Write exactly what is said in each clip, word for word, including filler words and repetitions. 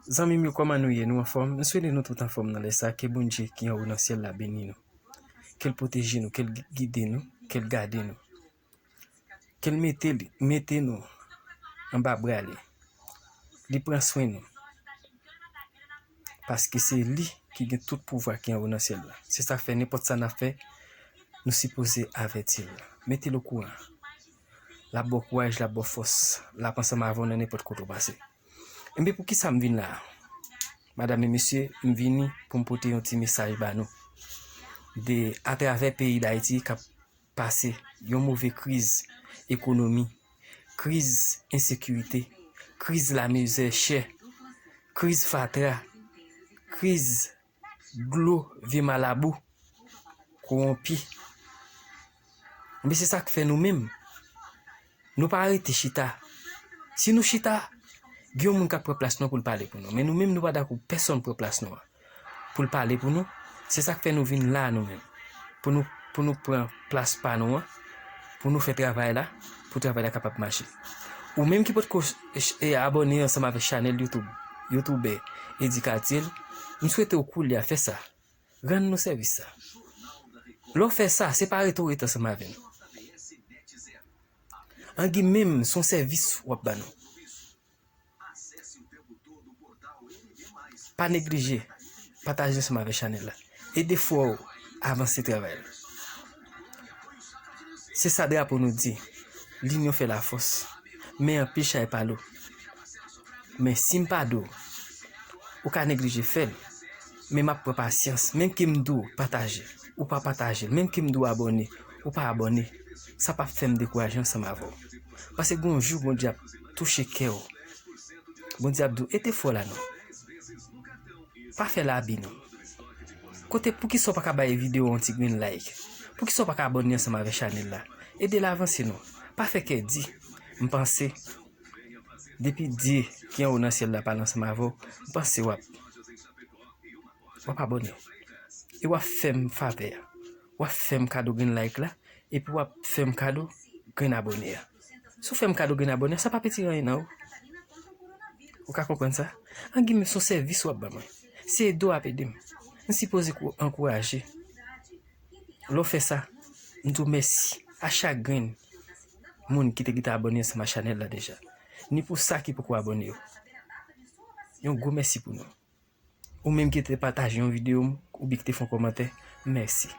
Zanmi m yo, kòman nou ye? Nou anfòm? M swete nou tout anfòm nan lè sa. Ke Bondye ki anwo nan syèl la beni nou. Ke l pwoteje nou, ke l gi- gide nou, ke l gade nou. Ke l mete li, mete nou anba bra li. Li pran swen nou. Paske se li ki gen tout pouvwa ki anwo nan syèl la. Se sa k fè nenpòt sa n ap fè, nou sipoze avèti l. Mete l okouran. L ap ba w kouraj, l ap ba w fòs, l ap ansanm avè w nan nenpòt kote w pase. Enben, poukisa m vin la a? Madanm e mesye, m vini pou m pote yon ti mesaj ba nou. De, atravè peyi Dayiti k ap pase yon move kriz ekonomi, kriz ensekirite, kriz lamizè chè, kriz fatra, kriz dlo vye malabou, kowonpi. Men se sa k fè nou menm, nou pa rete chita. Si nou chita, gen yon moun k ap pran plas nou pou l pale pou nou. Men nou menm, nou pa dakò pèsonn pran plas nou an pou l pale pou nou. Se sa k fè nou vin la nou menm. Pou nou, pou nou pran plas pa nou an, pou nou fè travay la, pou travay la kapab mache. Ou menm ki potko e, abòne ansanm avèk chanèl YouTube, youtubè Eddy Cartier, m swete w koulye a fè sa. Rann nou sèvis sa. Lè w fè sa, se pa rete w ret ansanm avè nou. Angi menm, se yon sèvis w ap ba nou. Pa neglije pataje ansanm avèk chanèl la. Ede frè w avanse travay la. Se sa drapo nou di, linyon fè lafòs, men anpil chay pa lou. Men si m pa di w, ou ka neglije fè l. Men m ap pran pasyans. Menm ke m di w pataje, ou pa pataje l. Menm ke m di w abòne, ou pa abòne. Sa p ap fè m dekouraje ansanm avè w. Paske gon jou Bondye ap touche kè w. Bondye ap di w, ete fò la non. Pa fè l abi non. Kote, poukisa w pa ka bay videyo yon ti grenn like? Poukisa w pa ka abòne ansanm avèk chanèl la? Ede l avanse non. Pa fè kè di. M panse, depi Dye ki anwo nan syèl la pale ansanm avè w, m panse w ap, w ap abòne. E w ap fè m favè a. W ap fè m kado grenn like la, epi w ap fè m kado grenn abòne a. Si w fè m kado grenn abòne a, sa p ap retire anyen nan ou. Ou ka konprann sa? Angi menm, se yon sèvis w ap ban mwen. Se ede w ap ede m. M sipoze kou- ankouraje. Lè w fè sa, m di w mèsi a chak grenn moun ki te gentan abòne ansanm ak chanèl la deja. Ni pou sa ki poko abòne yo. Yon gwo mèsi pou nou. Ou menm ki te pataje yon videyo m, oubyen ki te fè yon kòmantè, mèsi.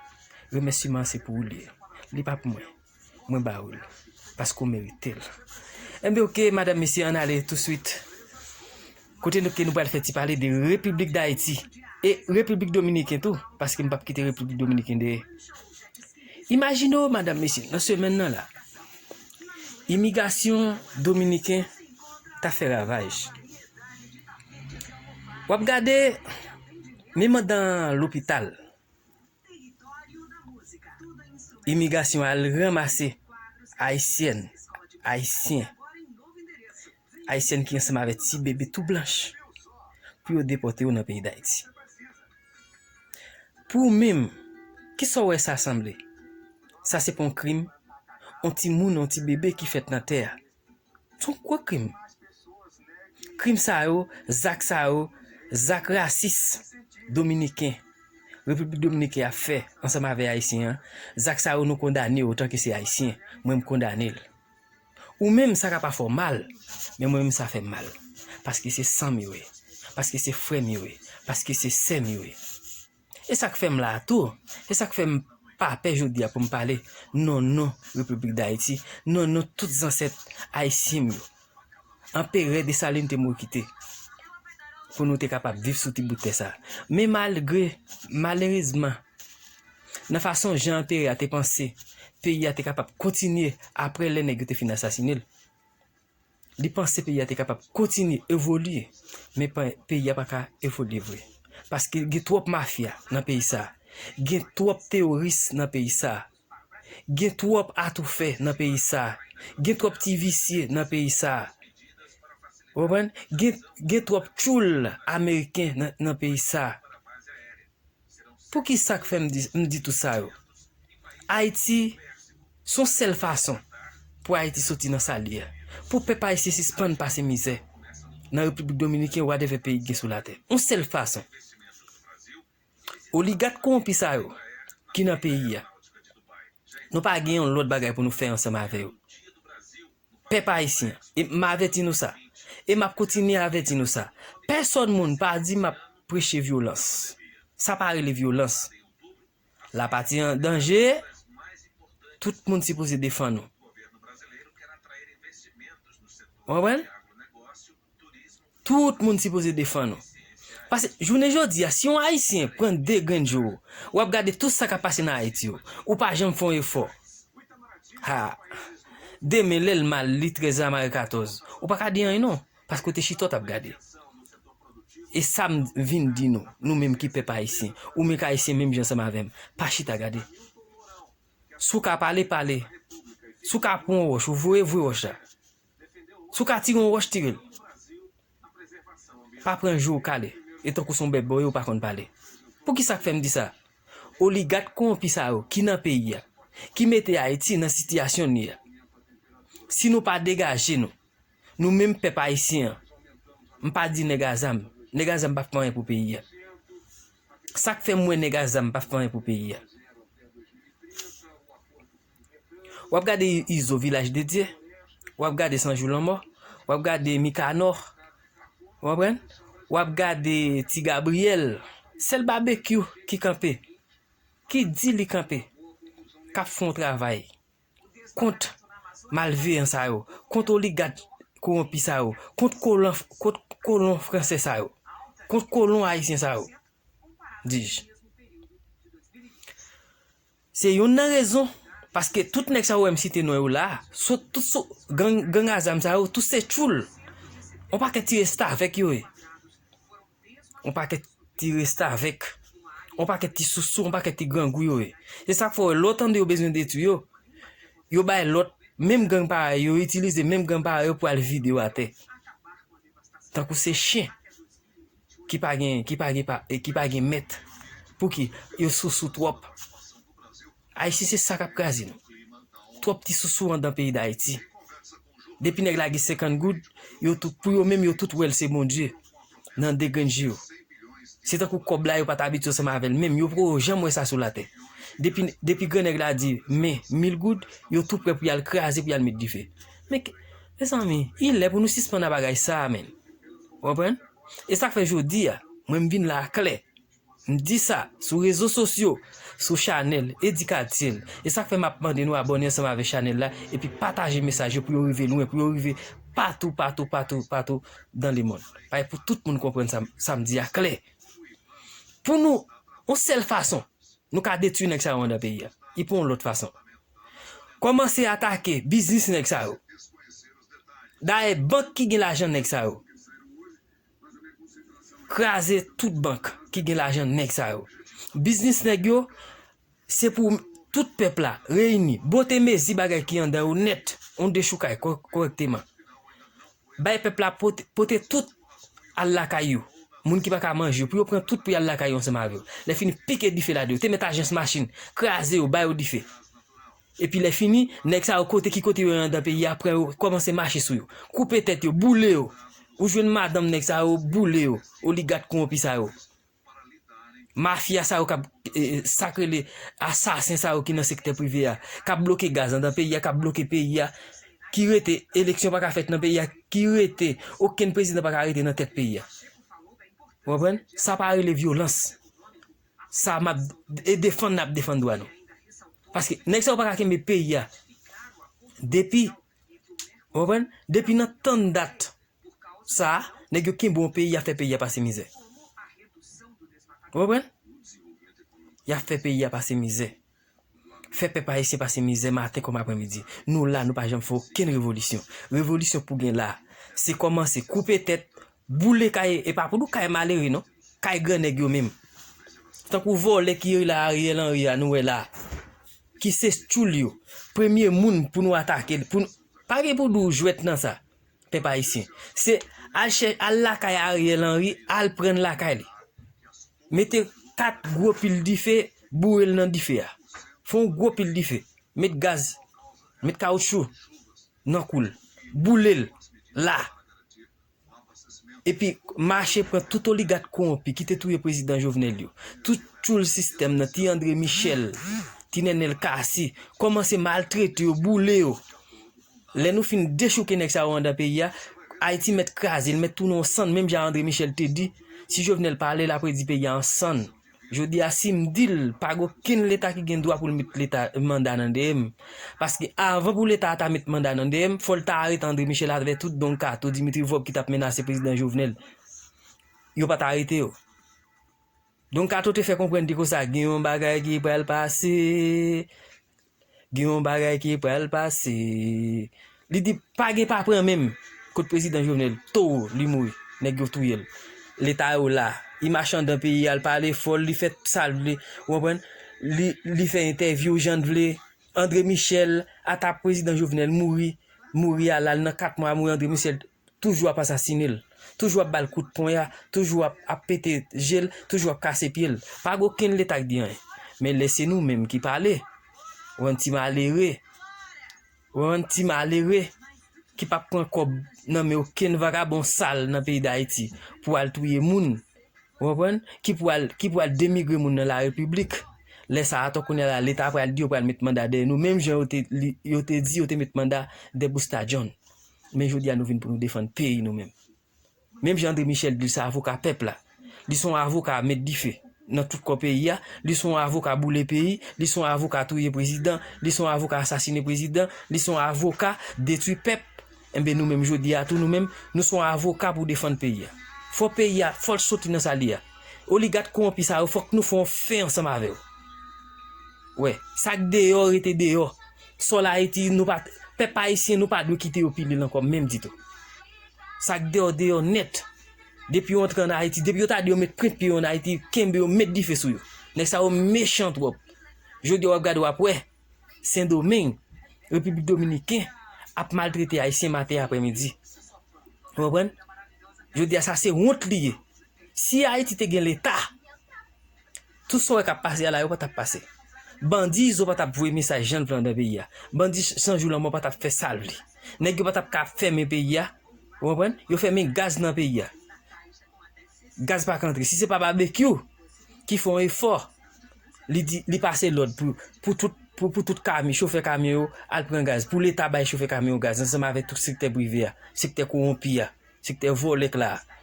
Remèsiman an se pou ou li ye. Li pa pou mwen. Mwen ba ou l. Paske w merite l. Enben, oke, madanm, mesye, ann ale touswit. Kote nou, ke nou pral fè ti pale de Repiblik Dayiti. E Repiblik Dominiken tou, paske m p ap kite Repiblik Dominiken dèyè. Imajine w, madanm, mesye, nan semèn nan la, imigrasyon dominiken ta fè ravaj. W ap gade, menm anndan lopital, imigrasyon al ranmase ayisyèn, ayisyen, ayisyèn ki ansanm avèk ti bebe tou blanch pou yo depòte yo nan peyi Dayiti. Pou ou menm, kisa w wè sa sanble? Sa se pa yon krim? Yon timoun, yon ti bebe ki fèt nan tè a. Se yon gwo krim. Krim sa yo, zak sa yo, zak rasis dominiken, Repiblik Dominiken ap fè ansanm avèk Ayisyen an, zak sa yo nou kondane yo otanke se Ayisyen. Mwen, m kondane l. Ou menm, sa ka pa fè w mal, men mwen menm, sa fè m mal. Paske se san m yo ye. Paske se frè m yo ye. Paske se sè m yo ye. E sa k fè m la a tou. E sa k fè m pa pè jodi a pou m pale nan non Repiblik Dayiti, nan non tout zansèt ayisyen m yo. Anperè Desalin te mouri kite pou nou te kapab viv sou ti bout tè sa. Men malgre, malerezman, nan fason jan anperè a te panse peyi a te kapab kontinye apre lè nèg yo te fin asasine l, li panse peyi a te kapab kontinye evolye, men pa- peyi a pa ka evolye vre. Paske gen twòp mafya nan peyi sa a. Gen twòp teworis nan peyi sa a. Gen twòp atoufè nan peyi sa a. Gen twòp ti visye nan peyi sa a. Ou konprann? Gen, gen twòp tchoul ameriken nan, nan peyi sa a. Poukisa k fè m di, m di tout sa yo? Ayiti, se yon sèl fason pou Ayiti soti nan sa l ye a. Pou pèp ayisyen sispann pase mizè. nan Repiblik Dominiken, whatever peyi ki gen sou latè. Yon sèl fason. Oligak kowonpi sa yo ki nan peyi a, nou pa gen yon lòt bagay pou nou fè ansanm avè yo. Pèp ayisyen, e m avèti nou sa. E m ap kontinye avèti nou sa. Pèsòn moun pa di m ap preche vyolans. Sa pa rele vyolans. Lapati an danje, tout moun sipoze defann ou. Ou konprann? Tout moun sipoze defann ou. Paske jounen jodi a, si yon Ayisyen pran de grenn jou, w ap gade tout sa k ap pase nan Ayiti yo. Ou pa janm fè yon efò. Ha! Demen lè l mal, li trèz la mare katòz. Ou pa ka di anyen non, paske w te chita w t ap gade. E sa m vin di nou, nou menm ki pèp ayisyen, ou menm k ayisyen menm jan ansanm avè m, pa chita gade. Si w ka pale, pale. Si w ka pran yon wòch, ou voye, voye wòch la. Si w ka tire yon wòch, tire l. Pa pran jou w kale, e tankou se yon bèt bò w ye, ou pa konn pale. Poukisa k fè m di sa? Oligak kowonpi sa yo ki nan peyi a, ki mete Ayiti nan sitiyasyon li a. Si nou pa degaje nou, nou menm pèp ayisyen an, m pa di nèg a zam, nèg a zam p ap fè anyen pou peyi a. Sa k fè m wè nèg a zam p ap fè anyen pou peyi a? W ap gade Izo Vilaj de Dye, w ap gade San Jou Lanmò, w ap gade Mikanò, w konprann? W ap gade Ti Gabriyèl, sèl Babekyou ki kanpe, ki di li kanpe, k ap fè yon travay kont malveyan sa yo, kont oligak kowonpi sa yo, kont kolon, kont kolon fransè sa yo, kont kolon ayisyen sa yo, dis. Se youn nan rezon, paske tout nèg sa yo wè m site non yo la, sot tout sou gang, gang a zam sa yo, tout se tchoul. On pakèt ti restavèk yo ye. On pakèt ti restavèk. On pakèt ti sousou, on pakèt ti grangou yo ye. Se sa k fè w wè lè w tande yo bezwen detwi yo, yo bay lòt, menm gang parèy yo, itilize menm gang parèy yo pou al vide yo atè. Tankou se chen ki pa gen, ki pa gen pa, e ki pa gen mèt. Pouki? Yo sousou twòp. Ayisyen se sa k ap kraze nou. Twòp ti sousou anndan peyi Dayiti. Depi nèg la gen senkant goud, yo tout, pou yo menm, yo tout wè l se Bondye. Nan de grenn je yo. Se tankou kòb la, yo pa t abitye ansanm avè l menm, yo poko janm wè sa sou latè. Depi, depi grannèg la di, men mil goud, yo tou prè pou y al kraze, pou y al met dife. Men, mezanmi, il lè pou nou sispann a bagay sa a, menn. Ou konprann? E sa k fè jodi a, mwen m vin la a klè. M di sa sou rezo sosyo, sou chanèl Eddy Kartiel. E sa k fè m ap mande nou abòne ansanm avèk chanèl la, epi pataje mesaj yo pou yo rive lwen, pou yo rive patou, patou, patou, patou dans le monde. Paske pou tout moun konprann sa, sa m di a klè. Pou nou, yon sèl fason, nou ka detwi nèg sa yo anndan peyi a. E pa yon lòt fason. Kòmanse atake biznis nèg sa yo. Dayè, bank ki gen lajan nèg sa yo. Kraze tout bank ki gen lajan nèg sa yo. Biznis nèg yo, se pou tout pèp la reyini, bote mezi bagay ki anndan yo nèt, yon dechoukay kò-, kòrèkteman. Bay pèp la pote, pote tout al lakay yo. Moun ki pa ka manje yo, pou yo pran tout pou y al lakay yo ansanm avè yo. Lè fini, pike dife ladan yo. Te met ajans machin, kraze yo, ba yo dife. Epi lè fini, nèg sa yo kote ki kote yo ye anndan peyi a, pran yo, kòmanse mache sou yo. Koupe tèt yo, boule yo. Ou jwenn madanm nèg sa yo, boule yo. Oligak kowonpi sa yo. Mafya sa yo k ap, e, e, sa k rele asasen sa yo ki nan sektè prive a, k ap bloke gaz anndan peyi a, k ap bloke peyi a, ki rete eleksyon pa ka fèt nan peyi a, ki rete okenn prezidan pa ka rete nan tèt peyi a. Ou konprann? Sa pa rele vyolans. Sa m ap e defann, n ap defann dwa nou. Paske nèg sa yo pa ka kenbe peyi a. Depi, ou konprann? Depi nan tan dat sa, nèg yo kenbe yon peyi, y ap fè peyi a pase mizè. Ou konprann? Y ap fè peyi a pase mizè. Fè pèp ayisyen pase mizè maten kòm aprèmidi. Nou la, nou pa janm fè okenn revolisyon. Revolisyon pou gen la, se kòmanse koupe tèt, boule kay, e pa pou nou kay malere non, kay grannèg yo menm. Tankou vòlè ki la Ariel Henry a, nou wè la, ki se tchoul yo. Premye moun pou nou atake, pou nou, pa gen pou di w jwèt nan sa, pèp ayisyen. Se al chè-, al lakay Ariel Henry, al pran lakay li. Mete kat gwo pil dife, boure l nan dife a. Fè yon gwo pil dife. Met gaz, met kawoutchou nan kou l. Boule l la. Epi mache pran tout oligat kowonpi ki te touye prezidan Jovenel yo. Tout tchoul sistèm nan, ti André Michel, ti Nenel Cassy, kòmanse maltrete yo, boule yo. Lè nou fin dechouke nèg sa yo anndan peyi a, Ayiti mèt kraze, l mèt tounen yon sann, menm jan André Michel te di, si Jovenel pale, l ap redi peyi a an sann. Jodi a, si m di l, pa gen okenn leta ki gen dwa pou l met leta, manda nan dèyè m. Paske avan pou leta a ta met manda nan dèyè m, fò l ta arete André Michel avè tout Don Kato, Dimitri Vorbe ki t ap menase prezidan Jovenel. Yo pa t arete yo. Don Kato te fè konprann di konsa, gen yon bagay ki pral pase. Gen yon bagay ki pral pase. Li di pa gen pa pran menm. Kot prezidan Jovenel, towo, li mouri. Nèg yo touye l. Leta yo la. Li mache anndan peyi a, l pale fò, li fè sa l vle. Ou konprann? Li, li fè entèvyou jan l vle. André Michel, ata prezidan Jovenel mouri. Mouri a la, l nan kat mwa mouri, André Michel toujou ap asasine l, toujou ap ba l kout ponya, toujou ap, ap pete je l, toujou ap kase pye l. Pa gen okenn leta k di anyen. Men lè se nou menm ki pale, ou konn ti malere, ou konn ti malere ki p ap pran kòb nan men okenn vagabon sal nan peyi Dayiti pou al touye moun, ou konprann? Ki pou al, ki pou al denigre moun nan larepiblik. Lè sa a, atò kounye a la, leta pral di yo pral met manda dèyè nou, menm jan yo te, li, yo te di yo te met manda dèyè Busta John. Men jodi a, nou vin pou nou defann peyi nou menm. Menm jan André Michel di l se avoka pèp la. Li se yon avoka met dife nan tout kò peyi a, li se yon avoka boule peyi, li se yon avoka touye prezidan, li se yon avoka asasine prezidan, li se yon avoka detwi pèp. Enben nou menm jodi a tou nou menm, nou se yon avoka pou defann peyi a. Fò peyi a, fò l soti nan sa l ye a. Oligat kowonpi sa yo, fòk nou fè yon fen ansanm avè yo. Wè, sa k deyò rete deyò. Sòl Ayiti, nou pa, pèp ayisyen, nou pa dwe kite yo pile l ankò menm ditou. Sa k deyò, deyò nèt. Depi yo antre ann Ayiti, depi yo ta di yo met pwent pye yo ann Ayiti, kenbe yo, met dife sou yo. Nèg sa yo mechan twòp. Jodi a w ap gade, w ap wè Sendomeng, Repiblik Dominiken ap maltrete Ayisyen maten aprèmidi. Ou konprann? Jodi a, sa se wont li ye. Si Ayiti te gen leta, tout sa w wè k ap pase a la, yo pa t ap pase. Bandi Izo pa t ap voye mesaj jan l vle anndan peyi a. Bandi Sanjou Lanmò pa t ap fè sa l vle. Nèg yo pa t ap ka fèmen peyi a. Ou konprann? Yo fèmen gaz nan peyi a. Gaz pa ka antre. Si se pa Babekyou ki fè yon efò, li di, li pase lòd pou, pou tout, pou, pou tout kami, chofè kamyon yo al pran gaz. Pou leta bay chofè kamyon yo gaz, ansanm avèk tout sektè prive a, sektè kowonpi a, sektè vòlè k la a.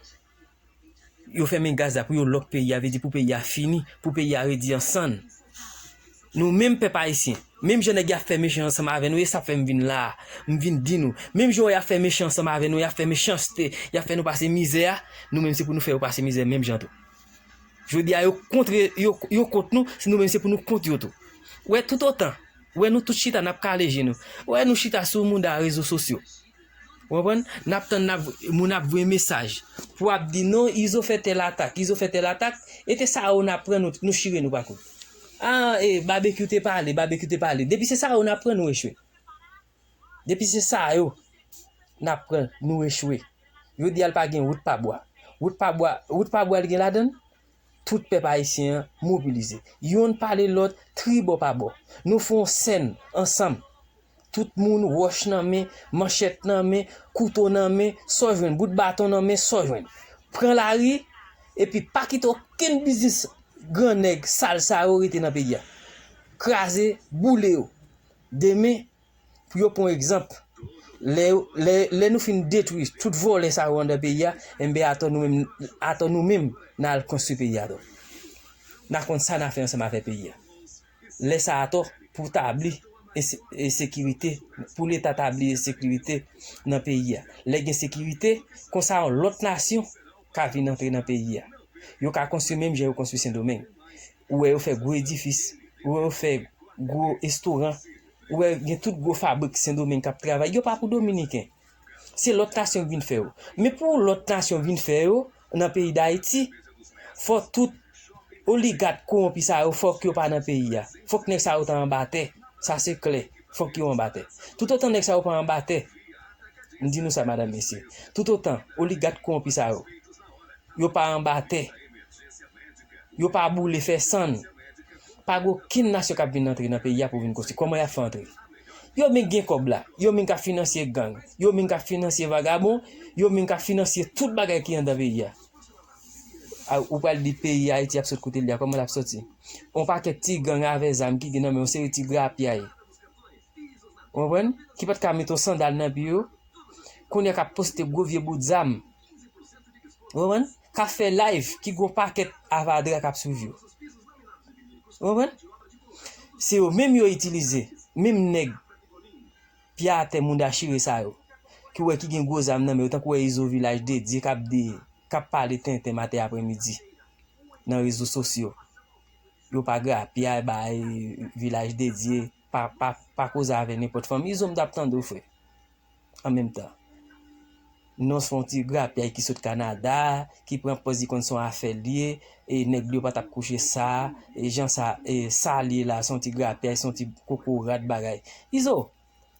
Yo fèmen gaz la pou yo lòk peyi a, vle di pou peyi a fini, pou peyi a redi an sann. Nou menm pèp ayisyen, menm jan nèg y ap fè mechan ansanm avè nou, e sa fè m vin la a, m vin di nou. Menm jan y ap fè mechan ansanm avè nou, y ap fè mechanste, y ap fè nou pase mizè a, nou menm se pou nou fè yo pase mizè menm jan tou. Jodi a yo kontre, yo, yo kont nou, se nou menm se pou nou kont yo tou. Wè toutotan, wè nou tout chita n ap kale je nou. Wè nou chita sou mouda rezo sosyo. Ou konprann? N ap tann n ap, moun ap voye mesaj pou ap di non, Izo fè tèl atak, Izo fè tèl atak, e te sa yo n ap pran nou, nou chire nou pa kout. Ah, e, Babekyou te pale, Babekyou te pale. Depi se sa yo n ap pran nou echwe. Depi se sa yo n ap pran nou echwe. Yo di al pa gen wout pa bwa. Wout pa bwa, wout pa bwa l gen ladann? Tout pèp ayisyen an mobilize. Yonn pale lòt, tribò pa bò. Nou fè yon sèn ansanm. Tout moun, wòch nan men, manchèt nan men, kouto nan men, sa w jwenn, bout baton nan men, sa w jwenn. Pran lari, epi pa kite okenn biznis gran nèg sal sa yo rete nan peyi a. Kraze, boule yo. Demen, pou yo pran egzanp, lè, lè, lè nou fin detwi tout vòlè sa yo anndan peyi a, enben atò nou menm, atò nou menm, n al konstwi peyi a atò. N a konn sa n a fè ansanm avèk peyi a. Lè sa atò pou tabli ense-, ensekirite, pou leta tabli ensekirite nan peyi a. Lè gen sekirite, konsa yon lòt nasyon ka vin antre nan peyi a. Yo ka konstwi menm jan yo konstwi Sendomeng. Ou wè yo fè gwo edifis, ou wè yo fè gwo estoran, ou wè gen tout gwo fabrik Sendomeng k ap travay. Yo pa pou Dominiken. Se lòt nasyon k vin fè yo. Men pou lòt nasyon vin fè yo nan peyi Dayiti, fò tout oligat kowonpi sa yo, fòk yo pa nan peyi a. Fòk nèg sa yo ta anba tè. Sa se klè. Fòk yo anba tè. Toutotan nèg sa yo pa anba tè, m di nou sa, madanm, mesye, toutotan oligat kowonpi sa yo, yo pa anba tè, yo pa boule fè sann, pa gen okenn nasyon k ap vin antre nan peyi a pou vin konstwi. Kòman y ap fè antre? Yo menm gen kòb la. Yo menm k ap finansye gang. Yo menm k ap finansye vagabon. Yo menm k ap finansye tout bagay ki anndan peyi a. A, ou pral di peyi Ayiti ap sot kote l ye a, kòman l ap soti? On pakèt ti gang avè zam ki gen nan men yon seri ti grapyay. Ou konprann? Ki pa t ka mete yon sandal nan pye yo. Kounye a k ap poste gwo vye bout zam. Ou konprann? K ap fè live, ki gon pakèt avadra k ap swiv yo. Ou konprann? Se yo menm yo itilize, menm nèg pye atè moun dachire sa yo, ki wè ki gen gwo zam nan men yo, tankou wè Izo Vilaj Dedye k ap di, k ap pale tenten maten aprèmidi nan rezo sosyo. Yo pa grapyay bay Vilaj Dedye, pa, pa, pa koze avè nenpòt fanm. Izo, m t ap tande w, frè. An menm tan, non, se yon ti grapyay ki sot Kanada, ki pran pòz li konn se yon afè l ye, e nèg li yo pa t ap kouche sa, e jan sa, e sa l ye la, se yon ti grapyay, se yon ti kokorat bagay. Izo,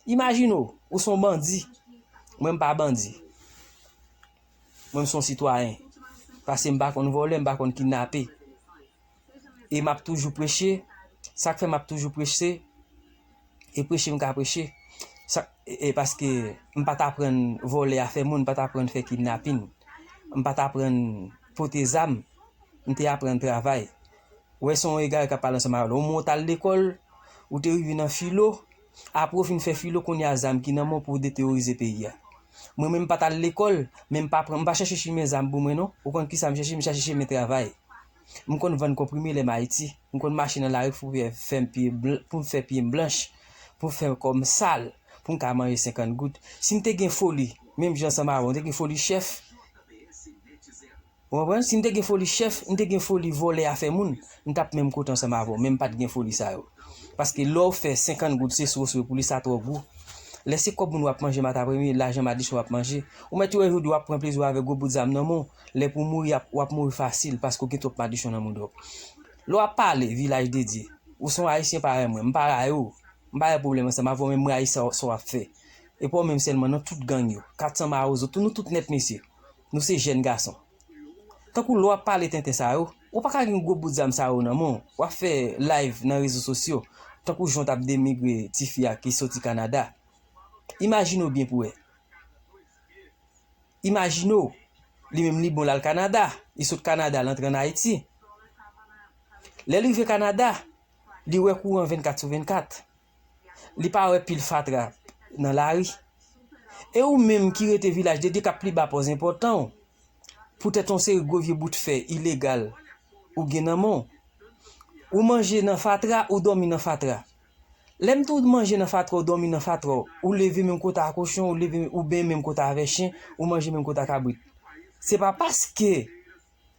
imajine w, ou se yon bandi. Mwen, m pa bandi. Mwen, m se yon sitwayen. Paske m pa konn vòlè, m pa konn kidnape. E m ap toujou preche. Sa k fè m ap toujou preche, e preche m ka preche. Sa, e, e paske m pa t aprann vòlè afè moun, m pa t aprann fè kidnapin. M pa t aprann pote zam. M te aprann travay. Ou wè, se yon egare k ap pale ansanm avè w. Ou monte al lekòl, ou te rive nan filo, apre w fin fè filo, kounye a zam ki nan men w pou w deterorize peyi a. Mwen menm, m pa t al lekòl, men m pa pran, m pa chache chimen zam pou mwen non. Ou konn kisa m chache? M chache chimen travay. M konn vann konprime lè m Ayiti. M konn mache nan lari pou fè, fè m pye blan, pou m fè pye m blanch, pou m fè kò m sal, pou m ka manje senkant goud. Si m te gen foli, menm jan ansanm avè w, m te gen foli chèf. Ou konprann? Si m te gen foli chèf, m te gen foli vòlè afè moun, m t ap menm kote ansanm avè w, men m pa t gen foli sa yo. Paske lè w fè senkant goud se sou w sou pou li, sa twò gou. Lè se kòb moun w ap manje maten aprèmidi, lajan madichon w ap manje, ou mèt wè jodi w ap pran plezi w avèk gwo bout zam nan men w, lè pou w mouri, ap, w ap mouri fasil paske w gen twòp madichon nan mouda w. Lè w ap pale Vilaj Dedye, ou se yon Ayisyen parèy mwen, m pa rayi w, m pa gen pwoblèm ansanm avè w, men m rayi sa, sa w ap fè. E pa w menm sèlman non, tout gang yo, kat san mawozo, tout, nou tout nèt mesye. Nou se jèn gason. Tankou lè w ap pale tenten sa yo, ou pa ka gen gwo bout zam sa yo nan men w. W ap fè live nan rezo sosyo, tankou jan w t ap denigre tifi a ki soti Kanada. Imajine w byen pou w wè. Imajine w, li menm li bon l al Kanada, li sot Kanada, l antre ann Ayiti. Lè l rive Kanada, li wè kouran vennkat sou vennkat. Li pa wè pil fatra nan lari. E ou menm ki rete Vilaj de Dye k ap pi ba pòz enpòtan w, poutèt yon seri gwo vye bout fè ilegal ou gen nan men w. Ou manje nan fatra, ou dòmi nan fatra. Lè m di w manje nan fatra, ou dòmi nan fatra, ou leve menm kote a kochon, ou leve, ou benyen menm kote avè chen, ou manje menm kote a kabrit. Se pa paske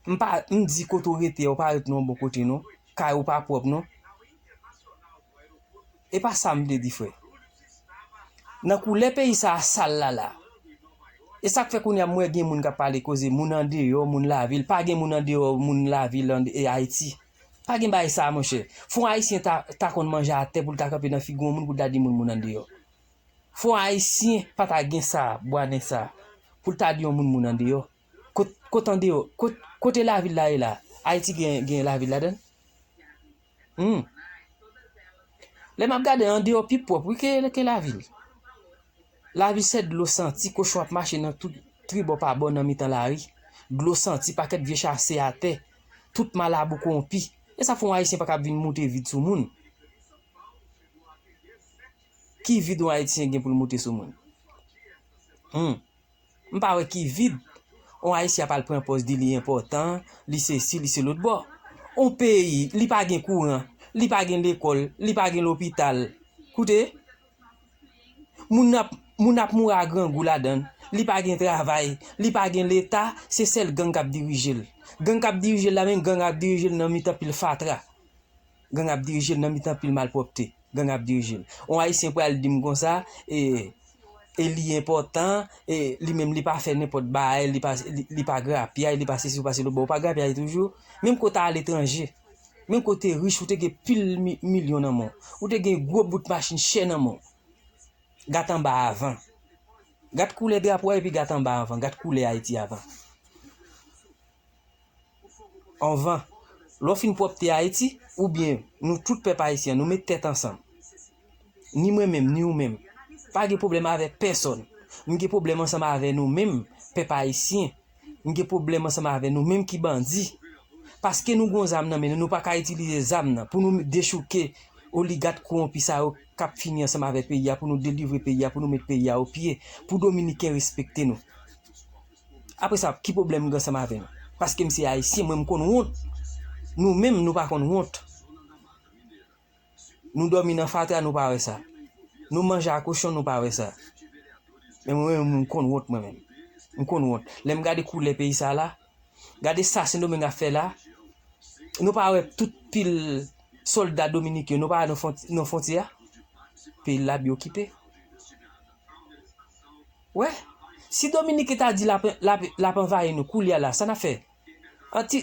m pa, m di kote w rete a, ou pa ret nan yon bon kote non. Kay ou pa pwòp non. E pa sa m vle di, frè. Nan koulè peyi sa a sal la la. E sa k fè kounye a m wè gen moun k ap pale koze moun andeyò, moun lavil. Pa gen moun andeyò, moun lavil an, e Ayiti. Pa gen bagay sa, monchè. Fò yon Ayisyen ta, ta konn manje atè pou l ta kanpe nan figi yon moun pou l ta di moun, moun andeyò. Fò yon Ayisyen pa ta gen sa, bwaden sa, pou l ta di yon moun, moun andeyò. Kot, kot andeyò, kot, kote lavil la ye la? Ayiti gen, gen lavil ladan l? Hmm. Lè m ap gade, andeyò pi pwòp, wi, ke, ke lavil. Lavil se dlo santi, kochon ap mache nan tout tribò pa bò nan mitan lari. Dlo santi, pakèt vye chase atè, tout malabou kowonpi. E sa fè yon Ayisyen pa kab vin moute vid sou moun. Ki vid yon Ayisyen gen pou l moute sou moun? Hmm. M pa wè ki vid. On Ayisyen ap al pran pòz di li enpòtan, li sesi, li se lòt bò. On peyi, li pa gen kouran, li pa gen lekòl, li pa gen lopital. Koute, moun ap, moun ap mouri a grangou ladan l. Li pa gen travay, li pa gen leta, se sèl gang k ap dirije l. Gang k ap dirije l la menm, gang ap dirije l nan mitan pil fatra. Gang ap dirije l nan mitan pil malpwòpte. Gang ap dirije l. On Ayisyen pral di m konsa, e, e li enpòtan, e li menm li pa fè nenpòt bagay, li pa, li, li pa grapyay, li pa sesi, ou pa se lòt bò, ou pa grapyay toujou. Menm kote aletranje, menm kote rich, ou te gen pil mi-, milyon nan men w. Ou te gen gwo bout machin chè nan men w. Gad anba a avan. Gad koulè drapo a epi gad anba a avan. Gad koulè Ayiti avan. Anvan, lè w fin pwòpte Ayiti, oubyen nou tout pèp ayisyen, nou met tèt ansanm. Ni mwen menm, ni ou menm. Pa gen pwoblèm avèk pèsòn. M gen pwoblèm ansanm avè nou menm, pèp ayisyen. M gen pwoblèm ansanm avè nou menm ki bandi. Paske nou gon zam nan men nou, nou pa ka itilize zam nan pou nou dechouke oligat kowonpi sa yo k ap fini ansanm avè peyi a, pou nou delivre peyi a, pou nou met peyi a o pye, pou Dominiken respekte nou. Apre sa, ki pwoblèm m gen ansanm avè nou? Paske m se ayisyen, mwen m konn wont. Nou menm, nou pa konn wont. Nou dòmi nan fatra, nou pa wè sa. Nou manje a kochon, nou pa wè sa. Men mwen menm, m konn wont mwen menm. M konn wont. Lè m gade koulè peyi sa la, gade sa Sendomeng ap fè la. Nou pa wè tout pil sòlda Dominik yo, nou pa wè nan fwont- nan fwontyè a? Peyi l la byen okipe. Wè, si Dominik ta di l ap, l ap, l ap anvayi nou koulye a la, sa n ap fè? Anti,